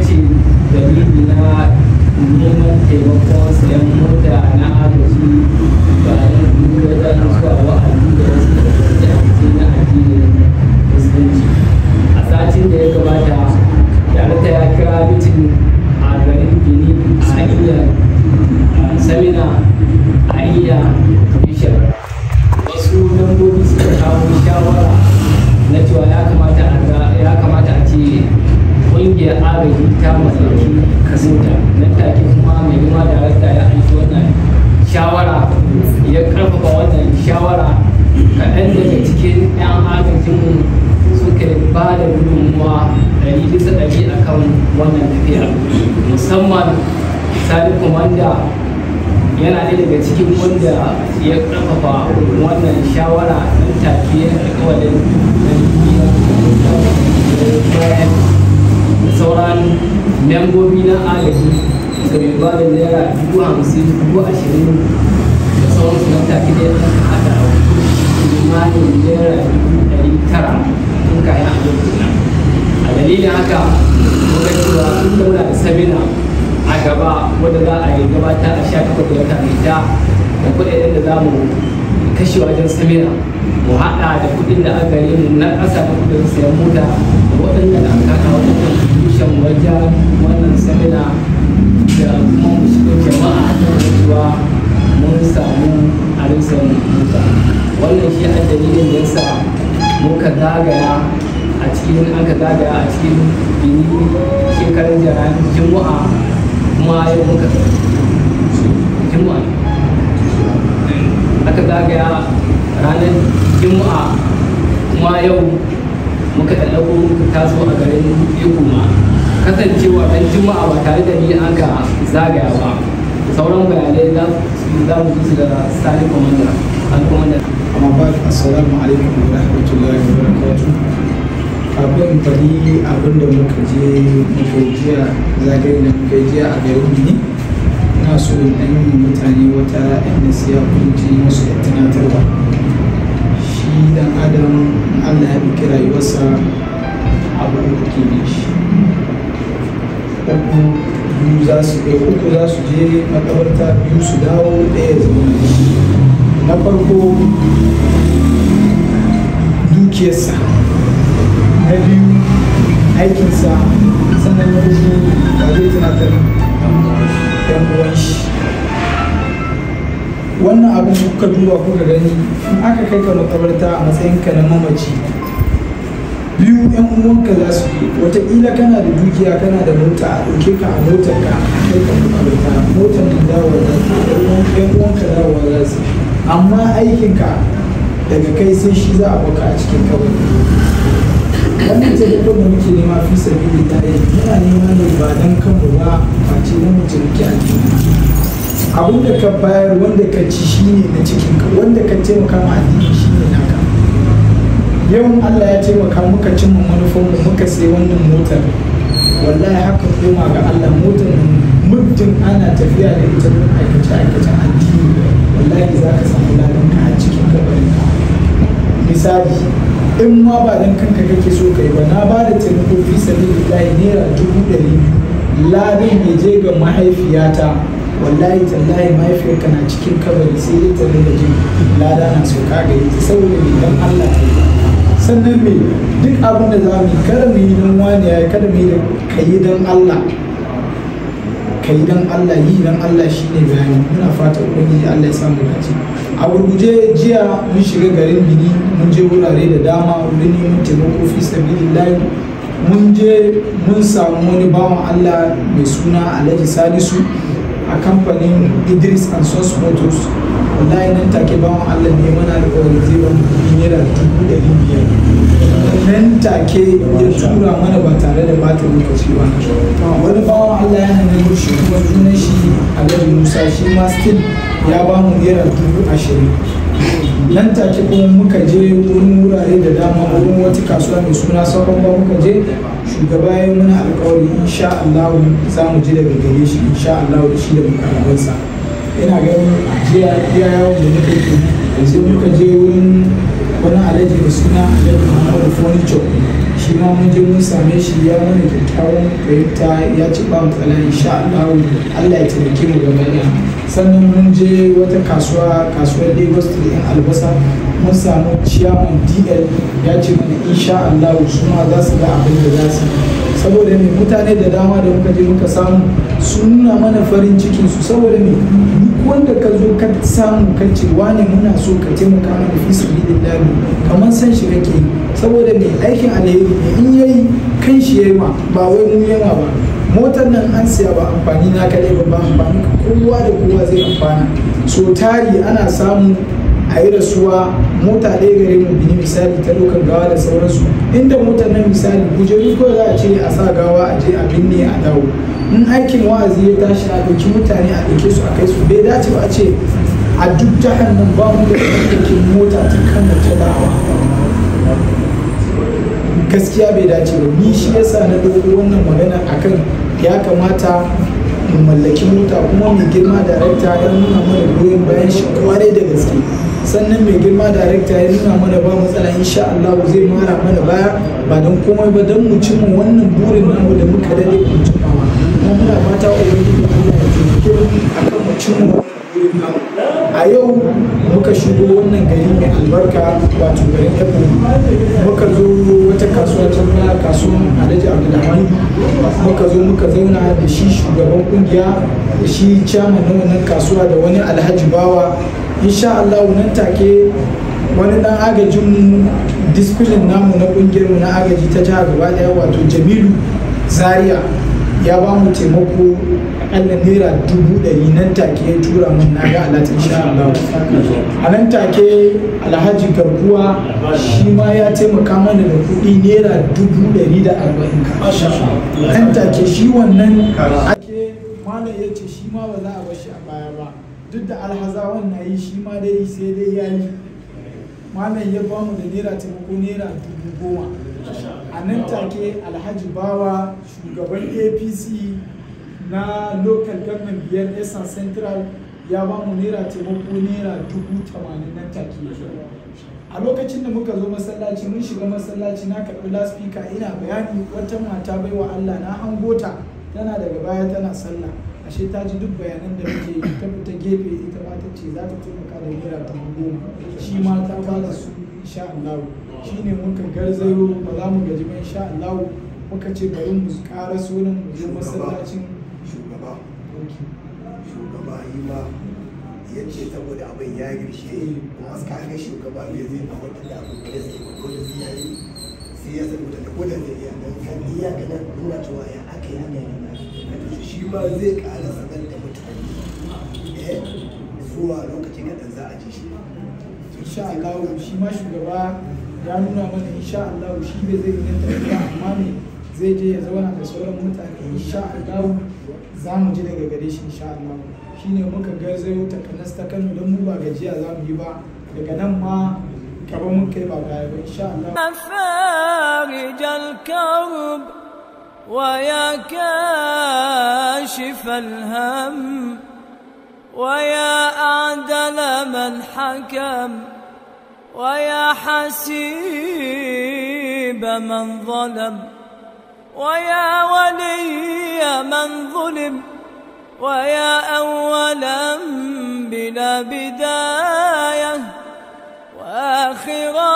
ce dalili na neman taimakon sayan mota na agaji ba don wajen zuwa wa'azi da wasu aikace na addinin Musulunci. A satin da ya gabata, darakta ya kira meeting a garin Bini a iya seminar a iya bishop. Wasu membobi suka kawo shawara na cewa ya kamata a ce ƙungiyar agaji ta mallaki mota. Nan take kuma mai girma darakta ya aiki wannan shawara, ya karfafa wannan shawara. Kaɗan daga cikin 'yan agajinmu suka ba da gudunmuwa 100% a kan wannan tafiya, musamman Sani Komanda yana ɗaya daga cikin wanda ya karfafa wannan shawara. Nan take alƙawarin bayan sauran membobi na agaji suka bai ba da ₦50,000, 20,000 da sauransu. Nan take dai an haɗa kimanin ₦900,000 tun kayan abin kenan. A dalilin haka muka cewa tun da muna da seminar a gaba wadda za a yi gabata a 18 ga wata mai ta, da kuɗaɗen da za mu kashe wajen seminar mu haɗa da kuɗin da aka yi na ƙasa na kuɗin sayan mota da waɗanda da aka haɗa wajen contribution wajen wannan seminar, da kuma mu shiga jama'a ta cewa mun samu abin sayan mota. Wannan shi a dalilin da yasa muka zagaya a cikin aka zagaya a cikin Bini shekaran jiya Juma'a, kuma yau muka Juma'a aka zagaya ranar Juma'a, kuma yau muka ɗaɗɗako muka taso a garin Ekuma. Kasancewa ran Juma'a ba tare da ni aka zagaya ba, sauran bayanai za mu ji su da Sani Commander. Sani Commander. Amma ba, assalamu alaikum wa rahmatullahi wa barakatuh. Kafin in faɗi abin da muka je muka yi jiya, zagaye da muka yi jiya a garin Bini, ina so in ɗan yi mutane wata ɗan nasiha ko in ce musu da tunatarwa. Shi dan Adam, in Allah ya ɗauki rayuwarsa, abu uku ke bin shi. Uku, biyu za su uku za su je makabarta, biyu su dawo, ɗaya ya zama da shi. Na farko dukiyarsa, na biyu aikinsa, sannan na uku ba zai tunatar yan uwan shi. Wannan abin kuka duba kuka gani, in aka kai ka makabarta a matsayinka na mamaci, biyu yan uwanka za su je. Wataƙila kana da dukiya, kana da mota, a ɗauke ka a motar ka a kai ka makabarta, motar nan dawowa za ta, yan uwanka dawowa za su, amma aikinka daga kai sai shi za a baka a cikin kabari. Wannan taimakon da muke nema fi sabilillahi, muna nema ne ba dan kanmu ba, face don mu taimaki addini. Abin da ka bayar, wanda ka ci shine na cikin ka, wanda ka taimaka ma addini shine naka. Yawan Allah ya taimaka muka cimma manufanmu, muka sai wannan motar, wallahi haka koma ga Allah, motar nan muddin ana tafiya da ita don aikace aikacen addini, wallahi za ka samu ladan ka a cikin kabarin ka. Misali, in ma ba dan kanka kake so kai ba, na ba da taimako fi sabilillahi ₦200,000, ladan ya je ga mahaifiyata, wallahi tallahi mahaifiyarka na cikin kabari sai dai ta dinga jin lada na sauka gare ta. Saboda me? Dan Allah ta yi. Sannan me? Duk abin da za mu yi, kada mu yi don wani ya yi, kada mu yi da ka yi don Allah, ka yi don Allah. Yi don Allah shine bayani. Muna fata Ubangiji Allah ya samu dace. A gurguje, jiya mun shiga garin Bini, mun je wurare da dama wurin neman taimako fi sabilillahi. Mun je mun samu wani bawan Allah mai suna Alhaji Salisu a kamfanin Idris and Sons Motors. Wallahi nan take bawan Allah ne mana alƙawari zai ba mu kuɗi ₦500,000. Nan take ya tura mana ba tare da bata lokaci ba. Wani bawan Allah yana nan, shi kuma sunan shi Alhaji Musa, shi ma still ya ba mu ₦20,000 nan take. Kuma muka je wurin wurare da dama, wurin wata kasuwa mai suna Sabon Ba muka je, shugaba ya yi mana alkawari insha Allah za mu ji daga gare shi insha Allah, da shi da mukarabansa. Ina ganin jiya iya yawon da muka yi. Sai muka je wurin wani alhaji mai suna Alhaji Muhammadu Furniture. Shi ma mun je mun same shi, ya mana kyakkyawan fahimta, ya ci ba matsala, insha Allah Allah ya taimake mu gaba ɗaya. Sannan mun je wata kasuwa, kasuwar Lagos State yan albasa, mun samu ciyaman DL, ya ce mana insha Allah su ma za su ga abin da za su yi. Saboda me? Mutane da dama da muka je muka samu sun nuna mana farin cikin su. Saboda me? Duk wanda ka zo ka samu ka ce, "Wane, muna so ka taimaka mana fi sabilillah," kamar san shi kake yi. Saboda me? Aikin alheri ne, in yayi kan shi yayi ma, ba wai mun yama ba. Motar nan an siya, ba amfani na kadai ba, ba amfani kowa da kowa zai amfana. So tari ana samu a yi rasuwa, mota ɗaya gare mu bini misali ta ɗaukar gawa da sauransu, inda motar nan misali kujeru kawai za a ce a sa gawa a je a binne a dawo. In aikin wa'azi ya tashi, a ɗauki mutane a ɗauke su a kai su. Bai dace ba a ce a duk jihar nan ba mu da ɗaukin mota ta Kano ta da'awa. Gaskiya bai dace ba. Ni shi yasa na ɗauko wannan magana akan ya kamata mu mallaki mota, kuma mai girma darekta ya nuna mana goyon bayan shi kwarai da gaske. Sannan mai girma darekta ya nuna mana ba matsala, insha Allah zai mara mana baya, ba don komai ba don mu cimma wannan burin namu da muka dade mu cimmawa. Kuma muna fata Ubangiji Allah ya taimake mu akan mu cimma wannan burin namu. A yau muka shigo wannan gari mai albarka, wato garin Ebo. Muka zo wata kasuwa can baya, kasuwan Alhaji Abdulrahman. Muka zo muka zauna da shi shugaban kungiya da shi chairman na wannan kasuwa da wani Alhaji Bawa. Insha Allah nan take wani dan agajin mu, discipline namu na kungiyar mu na agaji ta jiha gaba daya, wato Jamilu Zaria, ya ba mu taimako akalla ₦100,000. Nan take ya tura mun, na ga alert, insha Allah. A nan take Alhaji Garkuwa shi ma ya taimaka mana da kuɗi ₦140,000 nan take. Shi wannan ake malam ya ce shi ma ba za a bar shi a baya ba, duk da alhazawan na yi, shi ma dai sai dai ya yi. Malam ya bamu da naira taimako ₦10,000. A nan take Alhaji Bawa, shugaban APC na local government biyar Esan Central, ya ba mu naira taimako ₦80,000 nan take. A lokacin da muka zo masallaci, mun shiga masallaci, na karɓi laspika ina bayani, wata mata baiwa Allah na hango ta tana daga baya tana sallah, ashe ta ji duk bayanan da muke yi. Ta fita gefe, ita ma ta ce za ta taimaka da ₦10,000. Shi ma ta ba da su, insha Allah. Shine muka garzayo, ba za mu gaji ba, insha Allah. Muka ce bari mu ƙara sunan mu zo masallacin. Shugaba, shugaba yi ma ya ce saboda abin ya girshe, kuma ka ga shugaba bai zai a wata da abin kai zai ba, dole sai ya yi, sai ya san mutane ko da zai iya dan kan iya ganin nuna cewa ya aka yi aka yi. Shi ma zai ƙara sanar da mutane zuwa lokaci kaɗan za a ji shi. Insha Allah shi ma shugaba ya nuna mana insha Allah shi bai zai yi tafiya, amma ne zai je ya zauna da sauran mutane. Insha Allah za mu ji daga gare shi, insha Allah. Shine muka garzayo takanas ta Kano don mu ba gajiya za mu yi ba, daga nan ma gaba mun kai ba baya ba, insha Allah. فارج الكرب ويا كاشف الهم ويا أعدل من حكم ويا حسيب من ظلم ويا ولي من ظلم ويا أولا بلا بداية وآخرا.